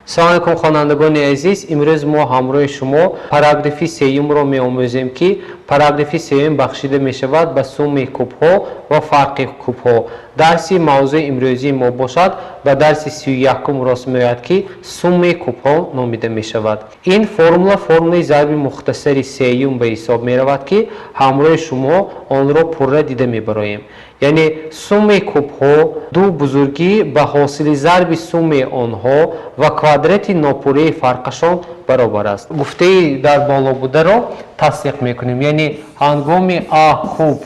Салом алейкум, хонандагони азиз. Имрӯз мо ҳамроҳи шумо параграфи сеюмро меомӯзем, ки параграфи сеюм бахшида мешавад ба суммаи кубҳо ва фарқи кубҳо. Дарси мавзӯи имрӯзии мо бошад, ба дарси 31-ум рост меояд, ки суммаи кубҳо номида мешавад. Ин формула формулаи зарби мухтасари сеюм ба ҳисоб меравад, ки ҳамроҳи шумо онро пурра дида мебароем. Яъне суммаи кубҳо ду бузургӣ ба ҳосили зарби суммаи онҳо ва квадрати нопурраи фарқашон баробар аст. Гуфтаи дар боло бударо тасдиқ мекунем. Яъне ҳангоми а куб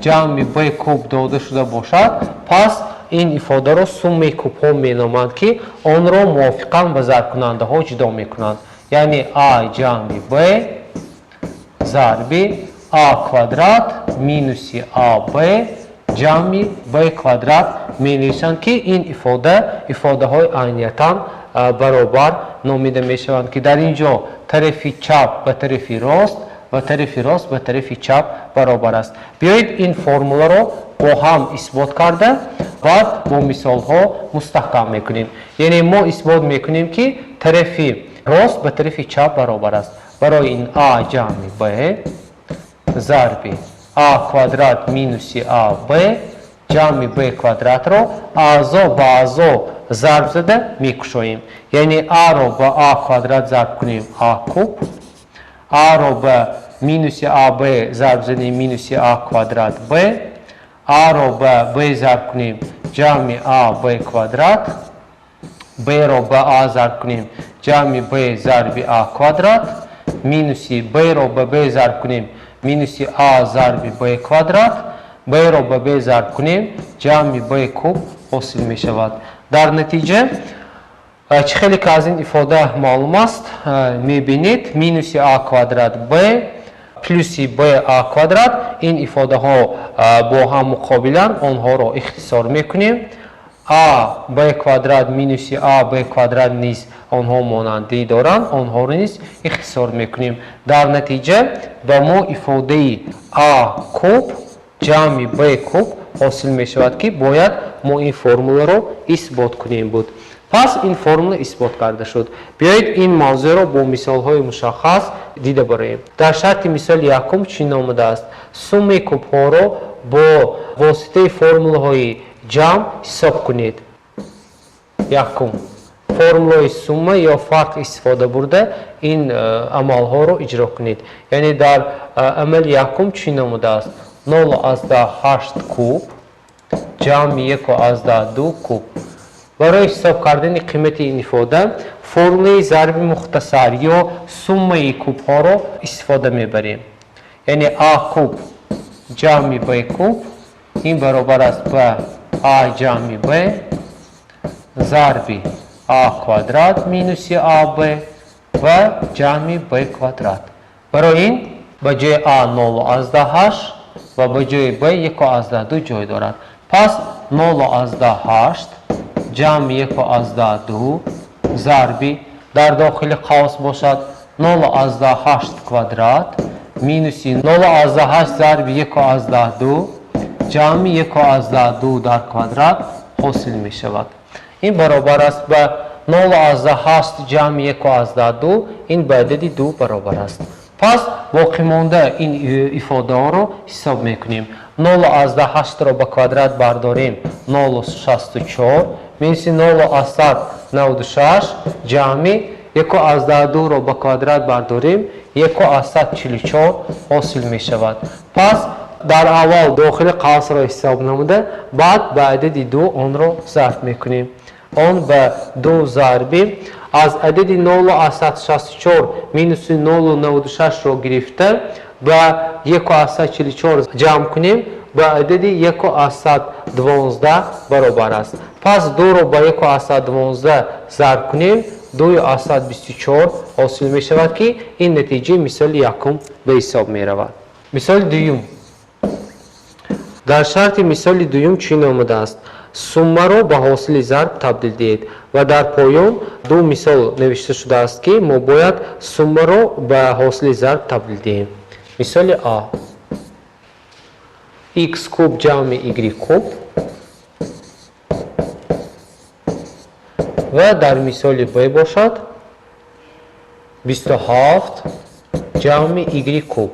ҷамъи б куб дода шуда бошад, пас ин ифодаро суммаи кубҳо меноманд, ки онро мувофиқан ба зарбкунандаҳо ҷудо мекунанд. Яъне а ҷамъи б зарби а квадрат минуси аб ҷамъи б квадрат менависанд, ки ин ифода ифодаҳои айниятан баробар номида мешаванд, ки дар ин ҷо тарафи чап ба тарафи рост ва тарафи рост ба тарафи чап баробар аст. Биёед, ин формуларо бо ҳам исбот карда, баъд бо мисолҳо мустаҳкам мекунем. Яъне мо исбот мекунем, ки тарафи рост ба тарафи чап баробар аст. Барои ин а ҷамъи б зарби а квадрат минуси аб ҷамъи б квадратро аъзо ба аъзо зарб зада мекушоем. Яъне аро ба а квадрат зарб кунем, а куб, аро ба минуси аб зарб занем, минуси а квадрат б, аро ба б зарб кунем, ҷамъи а б квадрат, б-ро ба а зарб кунем, ҷамъи б зарби а квадрат, минуси б-ро ба б зарб кунем, минуси а зарби б квадрат, б-ро ба б зарб кунем, ҷамъи б куб ҳосил мешавад. Дар натиҷа, чӣ хеле ки аз ин ифода маълум аст, мебинед, минуси а квадрат б плюси б а квадрат, ин ифодаҳо бо ҳам муқобиланд, онҳоро ихтисор мекунем. А б квадрат минуси а б квадрат низ онҳо монандӣ доранд, онҳоро низ ихтисор мекунем. Дар натиҷа ба мо ифодаи а куб ҷамъи б куб ҳосил мешавад, ки бояд мо ин формуларо исбот кунем буд. Пас ин формула исбот карда шуд. Биёед, ин мавзӯъро бо мисолҳои мушаххас дида бароем. Дар шарти мисоли якум чунин омадааст: суммаи кубҳоро бо воситаи формулаҳои ҷамъ ҳисоб кунед. Якум, формулаи сумма ё фарқ истифода бурда, ин амалҳоро иҷро кунед. Яъне дар амали якум чунин омадааст: 0,8 куб ҷамъи 1,2 куб. Барои ҳисоб кардани қимати ин ифода формулаи зарби мухтасар ё суммаи кубҳоро истифода мебарем. Яъне а куб ҷамъи б куб ин баробар аст ба а ҷамъи б зарби а квадрат минуси аб ва ҷамъи б квадрат. Барои ин ба ҷои а 0,8 ва ба ҷои б 1,2 ҷой дорад. Пас 0,8 ҷамъи 1,2 зарби, дар дохили қавс бошад, 0,8 квадрат минуси 0,8 зарби 1,2 ҷамъи 1,2 дар квадрат ҳосил мешавад. Ин баробар аст ба 0,8 ҷамъи 1,2, ин ба адади 2 баробар аст. Пас боқимонда ин ифодаҳоро ҳисоб мекунем. 0,8-ро ба квадрат бардорем, 0,64 минуси 0,96 ҷамъи 1,2-ро ба квадрат бардорем, 1,44 ҳосил мешавад. Пас дар аввал дохили қавсро ҳисоб намуда, баъд ба адади 2 онро зарб мекунем. Он ба 2 зарби аз адади 0,64 минуси 0,96-ро гирифта, ба 1,44 ҷамъ кунем, ба адади 1,12 баробар аст. Пас 2-ро ба 1,12 зарб кунем, 2,24 ҳосил мешавад, ки ин натиҷаи мисоли якум ба ҳисоб меравад. Мисоли дуюм. Дар шарти мисоли дуюм чунин омадааст: суммаро ба ҳосили зарб табдил диҳед. Ва дар поён ду мисол навишта шудааст, ки мо бояд суммаро ба ҳосили зарб табдил диҳем. Мисоли а: x куб ҷамъи y куб. Ва дар мисоли Б бошад 27 ҷамъи Y куб.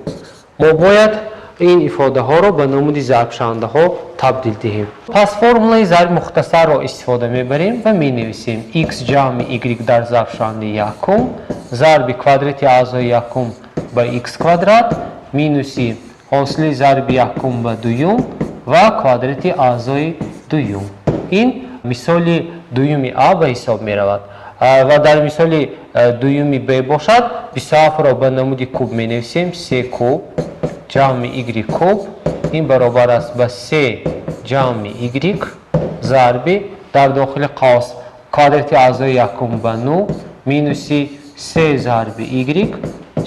Мо бояд ин ифодаҳоро ба намуди зарбшавандаҳо табдил диҳем. Пас формулаи зарби мухтасарро истифода мебарем ва менависем x ҷамъи y дар зарбшавандаи якум зарби квадрати аъзои якум ба x квадрат минуси ҳосили зарби якум ба дуюм ва квадрати аъзои дуюм. Ин мисоли дуюми А ба ҳисоб меравад. Ва дар мисоли дуюми Б бошад 27-ро ба намуди куб менависем, се куб ҷамъи y куб ин баробар аст ба се ҷамъи y зарби дар дохили қавс квадрати аъзои якум ба 9 минуси се зарби y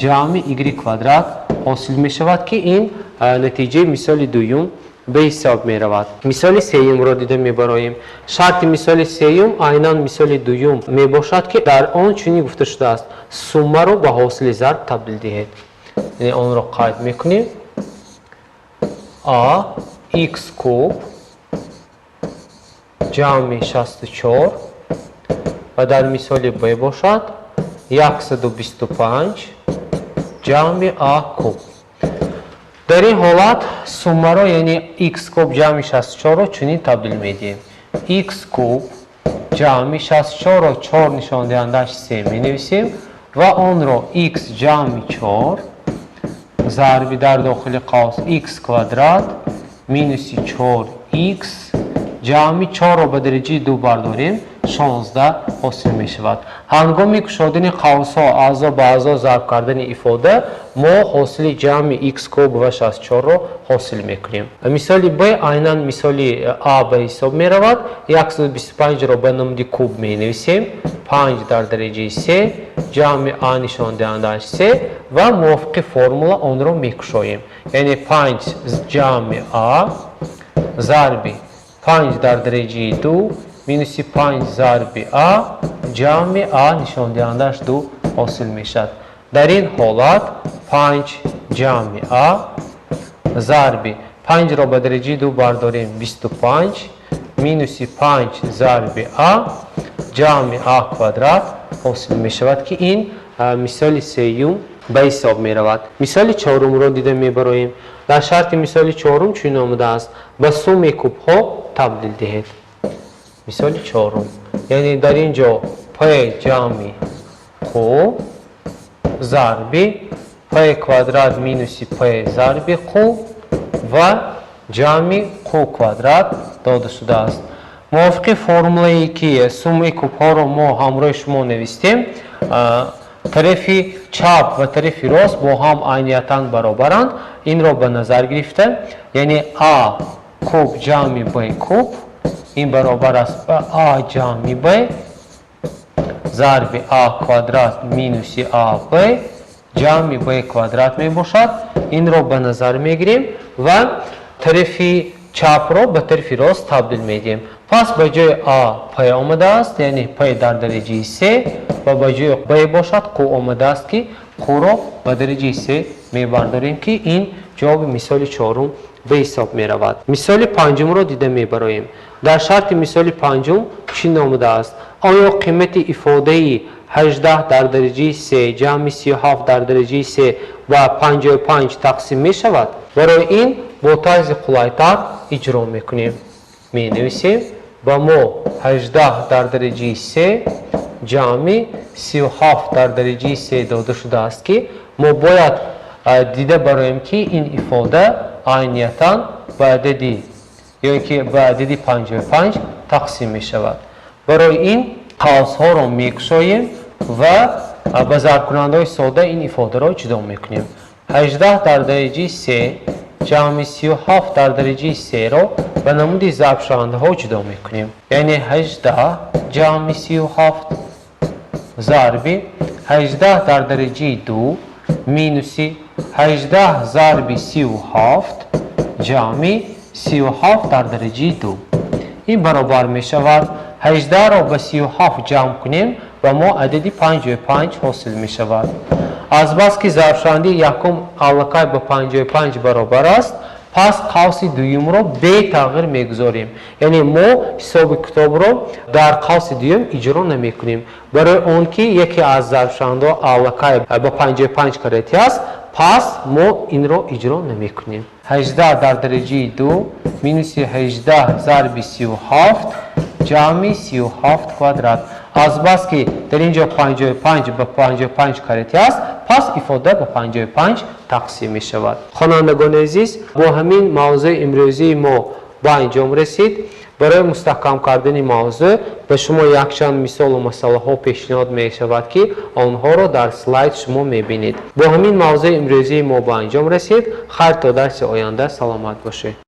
ҷамъи y квадрат ҳосил мешавад, ки ин натиҷаи мисоли дуюм ба ҳисоб меравад. Мисоли сеюмро дида мебароем. Шарти мисоли сеюм айнан мисоли дуюм мебошад, ки дар он чунин гуфта шудааст: суммаро ба ҳосили зарб табдил диҳед. Яъне онро қайд мекунем. А x куб ҷамъи 64 ва дар мисоли Б бошад 125 ҷамъи А куб. Дар ин ҳолат суммаро, яъне x куб ҷамъи 64-ро чунин табдил медиҳем. X куб ҷамъи 64-ро 4 нишондиҳандааш се менависем ва онро x ҷамъи 4 зарби дар дохили қавс x квадрат минуси 4x ҷамъи 4-ро ба дараҷаи 2 бардорем, 16 ҳосил мешавад. Ҳангоми кушодани қавсҳо, аъзо ба аъзо зарб кардани ифода, мо ҳосили ҷамъи x куб ва 64-ро ҳосил мекунем. Мисоли Б айнан мисоли А ба ҳисоб меравад. 125-ро ба намуди куб менависем, 5 дар дараҷаи 3 ҷамъи А нишондиҳандааш 3 ва мувофиқи формула онро мекушоем. Яъне 5 ҷамъи А зарби 5 дар дараҷаи 2 минуси 5 зарби А ҷамъи А нишондиҳандааш 2 ҳосил мешавад. Дар ин ҳолат 5 ҷамъи А зарби 5-ро ба дараҷаи 2 бардорем, 25 минуси 5 зарби А ҷамъи А квадрат ҳосил мешавад, ки ин мисоли сеюм ба ҳисоб меравад. Мисоли чорумро дида мебароем. Дар шарти мисоли чорум чунин омадааст: ба суммаи кубҳо табдил диҳед. Мисоли чорум, яъне дар ин ҷо p ҷамъи q зарби p квадрат минуси p зарби q ва ҷамъи q квадрат дода шудааст. Мувофиқи формулае ки суммаи кубҳоро мо ҳамроҳи шумо навистем, тарафи чап ва тарафи рост бо ҳам айниятан баробаранд. Инро ба назар гирифта, яъне а куб ҷамъи б куб ин баробар аст ба а ҷамъи б зарби а квадрат минуси аб ҷамъи б квадрат мебошад. Инро ба назар мегирем ва тарафи чапро ба тарафи рост табдил медиҳем. Пас ба ҷои а п омадааст, яъне п дар дараҷаи се, ва ба ҷои б бошад q омадааст, ки q-ро ба дараҷаи се мебардорем, ки ин ҷавоби мисоли чорум ба ҳисоб меравад. Мисоли панҷумро дида мебароем. Дар шарти мисоли панҷум чӣ омадааст? Оё қимати ифодаи 18 дар дараҷаи се ҷамъи 37 дар дараҷаи се ба 55 тақсим мешавад? Барои ин бо тарзи қулайтар иҷро мекунем. Менависем, ба мо 18 дар дараҷаи се ҷамъи 37 дар дараҷаи се дода шудааст, ки мо бояд дида бароем, ки ин ифода айниятан ба адади ё ки ба адади 55 тақсим мешавад. Барои ин қавсҳоро мекушоем ва ба зарбкунандаҳои сода ин ифодаро ҷудо мекунем. 18 дар дараҷаи се ҷамъи 37 дар дараҷаи серо ба намуди зарбшавандаҳо ҷудо мекунем. Яъне 18 ҷамъи 37 зарби 18 дар дараҷаи 2 минуси 18 зарби 37 ҷамъи 37 дар дараҷаи 2. Ин баробар мешавад, 18-ро ба 37 ҷамъ кунем, ба мо адади 55 ҳосил мешавад. Азбаски зарбшавандаи якум аллакай ба 55 баробар аст, Пас қавси дуюмро бетағйир мегузорем, яъне мо ҳисоби китобро дар қавси дуюм иҷро намекунем, барои он ки яке аз зарбшавандаҳо аллакай ба 55 каратӣ аст. Пас мо инро иҷро намекунем. 18 дар дараҷаи 2 минуси 18 зарби 37 ҷамъи 37 квадрат. Азбаски дар ин ҷо 55 ба 55 каратӣ аст, пас ифода ба 55 тақсим мешавад. Хонандагони азиз, бо ҳамин мавзӯи имрӯзии мо ба анҷом расид. Барои мустаҳкам кардани мавзӯъ ба шумо якчанд мисолу масъалаҳо пешниҳод мешавад, ки онҳоро дар слайд шумо мебинед. Бо ҳамин мавзӯи имрӯзии мо ба анҷом расид. Хайр, то дарси оянда саломат бошед.